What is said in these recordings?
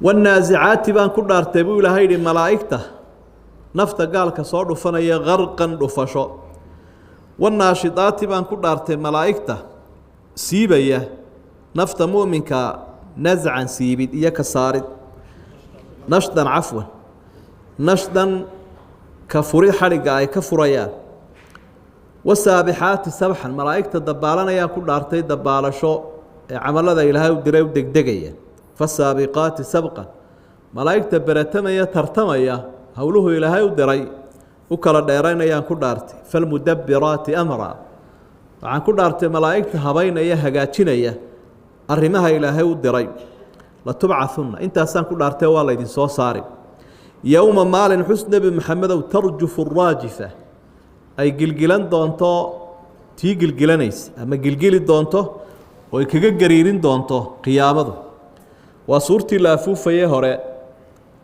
Wاnnaasicaati baan ku dhaartay, buu Ilaahay yihi, malaa'igta nafta gaalka soo dhufanaya qarqan dhufasho. Wاnnaashidaati baan ku dhaartay, malaa'igta siibaya nafta mu'minka nascan siibid iyo ka saarid, nashdan, cafwan, nashdan ka furid xadhigga ay ka furayaan. Wasaabixaati sabxan, malaa'igta dabaalanayaan ku dhaartay dabaalasho ee camalada Ilaahay u diray u degdegaya. Fasaabiqaati sabqan, malaa'igta beratamaya, tartamaya, howluhu Ilaahay u diray u kala dheeraynayaan ku dhaartay. Falmudabbiraati amra, waxaan ku dhaartay malaa'igta habaynaya, hagaajinaya arrimaha Ilaahay u diray. Latubcahunna, intaasaan ku dhaartay, waa laydin soo saari. Yowma maalin xus, Nebi Maxamedow, tarjufu raajifa, ay gilgilan doonto tii gilgilanaysa ama gilgili doonto oo ay kaga gariirin doonto qiyaamadu. Waa suurtii la afuufayey hore.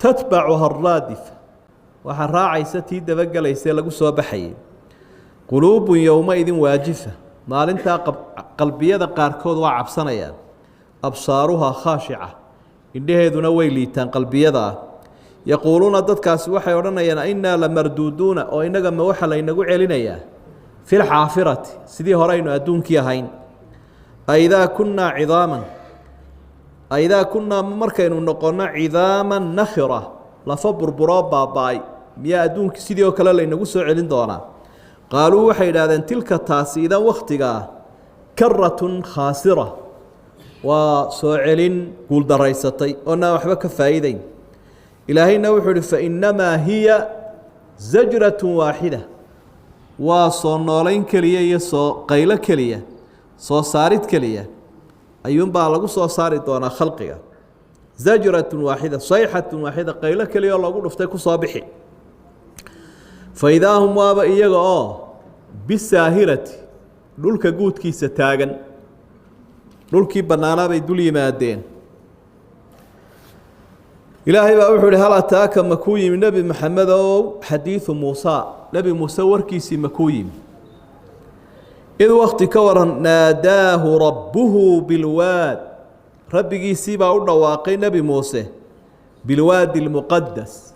Tatbacuha araadifa, waxaa raacaysa tii dabagelaysa lagu soo baxayay. Quluubun yowmaidin waajifa, maalintaa qalbiyada qaarkood waa cabsanayaan. Absaaruhaa khaashica, indhaheeduna way liitaan qalbiyada ah. Yaquuluuna, dadkaasi waxay odhanayaan, innaa lamarduuduuna, oo innaga ma waxa laynagu celinayaa fi lxaafirati, sidii hore aynu adduunkii ahayn? Aidaa kunnaa cidaaman, aidaa kunnaa, markaynu noqonno, cidaaman nakhira, lafa burburoo baaba-ay, miyaa adduunkii sidii oo kale laynagu soo celin doonaa? Qaaluu, waxay idhahdeen, tilka taasi idan wakhtigaa karatun khaasira, waa soo celin guuldaraysatay oonaan waxba ka faa'iideyn. Ilaahayna wuxuu uhi, fainnamaa hiya zajratun waaxida, waa soo noolayn keliya iyo soo qaylo keliya, soo saarid keliya ayuunbaa lagu soo saari doonaa khalqiga. Zajratun waaxida, sayxatun waaxida, qaylo keliya oo loogu dhuftay ku soo bixi. Fa idaa hum, waaba iyaga oo bisaahirati, dhulka guudkiisa taagan, dhulkii bannaanaa bay dul yimaadeen. Ilaahay baa wuxuu uhi, hal ataaka, ma kuu yimi, Nebi Maxamedow, xadiidu Muusa, Nebi Muuse warkiisii ma kuu yimi? Id wakti ka waran naadaahu rabbuhu bilwaad, rabbigiisii baa u dhawaaqay Nebi Muuse, bilwaadi lmuqadas,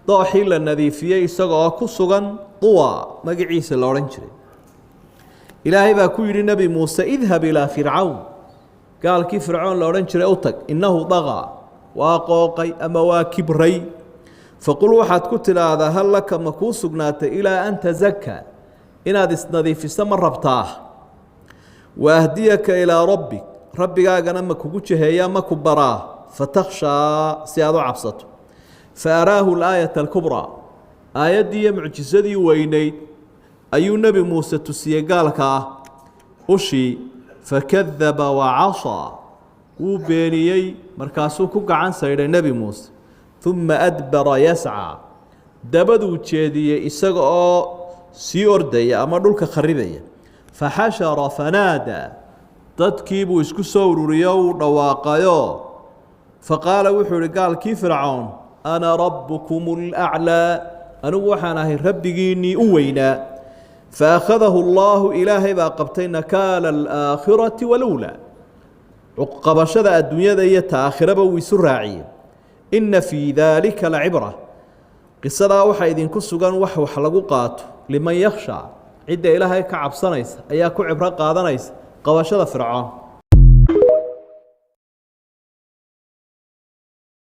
dooxii la nadiifiyey, isaga oo ku sugan Duwa magaciisa la odhan jiray. Ilaahay baa ku yidhi Nebi Muuse, idhab ilaa Fircawn, gaalkii Fircoon la odhan jiray u tag, innahu daqaa, waa qooqay ama waa kibray. Faqul, waxaad ku tidhaahdaa, hal laka, ma kuu sugnaatay, ilaa an tasakaa, inaad isnadiifiso ma rabtaa? Wa ahdiyaka ilaa rabbik, rabbigaagana ma kugu jeheeyaa, ma ku baraa? Fatakhshaa, si aad u cabsato. Fa araahu alaayata alkubraa, aayaddii iyo mucjisadii weynayd ayuu Nebi Muuse tusiyey gaalka ah, ushii. Fakadaba wacasaa, wuu beeniyey, markaasuu ku gacan saydhay Nebi Muuse. Uma adbara yascaa, dabaduu jeediyey isaga oo sii ordaya ama dhulka kharibaya. Faxashara fanaadaa, dadkiibuu isku soo ururiyo, uu dhawaaqayo. Faqaala, wuxuu ihi gaalkii Fircoon, ana rabbukum alaclaa, anigu waxaan ahay rabbigiinnii u weynaa. Faakhadahu allaahu, Ilaahay baa qabtay, nakaala alaakhirati waluulaa, qabashada adduunyada iyo ta aakhiraba wuu isu raaciyey. Inna fii daalika lacibra, qisadaa waxaa idinku sugan wax lagu qaato, liman yakhshaa, cidda Ilaahay ka cabsanaysa ayaa ku cibro qaadanaysa qabashada Fircoon.